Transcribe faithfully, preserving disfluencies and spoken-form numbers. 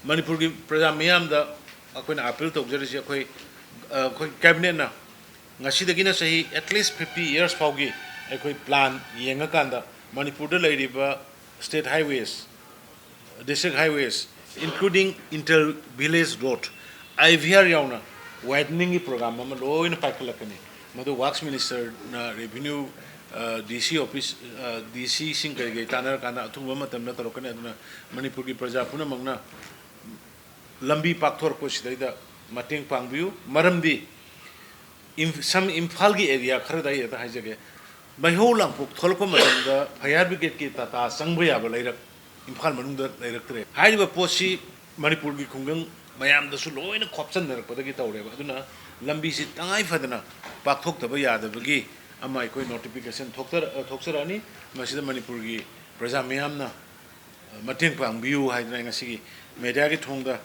ꯃꯅꯤꯄꯨꯔꯒꯤ ꯄ꯭ꯔꯖꯥ ꯃꯤꯌꯥꯝꯗ ꯑꯩꯈꯣꯏꯅ ꯑꯥꯄꯤꯜ ꯇꯧꯖꯔꯤꯁꯤ, ꯑꯩꯈꯣꯏ ꯑꯩꯈꯣꯏ ꯀꯦꯕꯤꯅꯦꯠꯅ ꯉꯁꯤꯗꯒꯤꯅ ꯆꯍꯤ at least fifty years ꯐꯥꯎꯒꯤ ꯑꯩꯈꯣꯏ ꯄ꯭ꯂꯥꯟ ꯌꯦꯡꯉꯀꯥꯟꯗ ꯃꯅꯤꯄꯨꯔꯗ ꯂꯩꯔꯤꯕ state highways, district highways, including inter village road, I V R ꯌꯥꯎꯅ wideningꯒꯤ program ꯑꯃ ꯂꯣꯏꯅ ꯄꯥꯏꯈꯠꯂꯛꯀꯅꯤ꯫ ꯃꯗꯨ Works Ministerꯅ revenue, DC office, DCꯁꯤꯡ ꯀꯔꯤ ꯀꯔꯤ ꯇꯥꯟꯅꯔꯀꯥꯟꯗ ꯑꯊꯨꯕ ꯃꯇꯝꯗ ꯇꯧꯔꯛꯀꯅꯤ꯫ ꯑꯗꯨꯅ ꯃꯅꯤꯄꯨꯔꯒꯤ ꯄ꯭ꯔꯖꯥ ꯄꯨꯝꯅꯃꯛꯅ ꯂꯝꯕꯤ ꯄꯥꯛꯊꯣꯔꯛꯄꯁꯤꯗꯩꯗ ꯃꯇꯦꯡ ꯄꯥꯡꯕꯤꯌꯨ꯫ ꯃꯔꯝꯗꯤ ꯏꯝ-, some ꯏꯝꯐꯥꯜꯒꯤ area ꯈꯔꯗ ꯑꯩ ꯍꯦꯛꯇ ꯍꯥꯏꯖꯒꯦ, ꯃꯩꯍꯧ ꯂꯥꯡꯄꯣꯛ ꯊꯣꯛꯂꯛꯄ ꯃꯇꯝꯗ fire brigadeꯀꯤ ꯇꯥꯇꯥ ꯆꯪꯕ ꯌꯥꯕ ꯂꯩꯔꯛ ꯏꯝꯐꯥꯜ ꯃꯅꯨꯡꯗ ꯂꯩꯔꯛꯇ꯭ꯔꯦ꯫ ꯍꯥꯏꯔꯤꯕ ꯄꯣꯠꯁꯤ ꯃꯅꯤꯄꯨꯔꯒꯤ ꯈꯨꯡꯒꯪ ꯃꯌꯥꯝꯗꯁꯨ ꯂꯣꯏꯅ ꯈꯣꯞꯆꯟꯅꯔꯛꯄꯗꯒꯤ ꯇꯧꯔꯦꯕ꯫ ꯑꯗꯨꯅ ꯂꯝꯕꯤꯁꯤ ꯇꯉꯥꯏ ꯐꯗꯅ ꯄꯥꯛꯊꯣꯛꯇꯕ ꯌꯥꯗꯕꯒꯤ ꯑꯃ ꯑꯩꯈꯣꯏ notification ꯊꯣꯛꯆꯔ-, ꯊꯣꯛꯆꯔꯛꯑꯅꯤ꯫ ꯃꯁꯤꯗ ꯃꯅꯤꯄꯨꯔꯒꯤ ꯄ꯭ꯔꯖꯥ ꯃꯤꯌꯥꯝꯅ ꯃꯇꯦꯡ ꯄꯥꯡꯕꯤꯌꯨ ꯍꯥꯏꯗꯅ ꯑꯩ ꯉꯁꯤꯒꯤ mediaꯒꯤ ꯊꯣꯡꯗ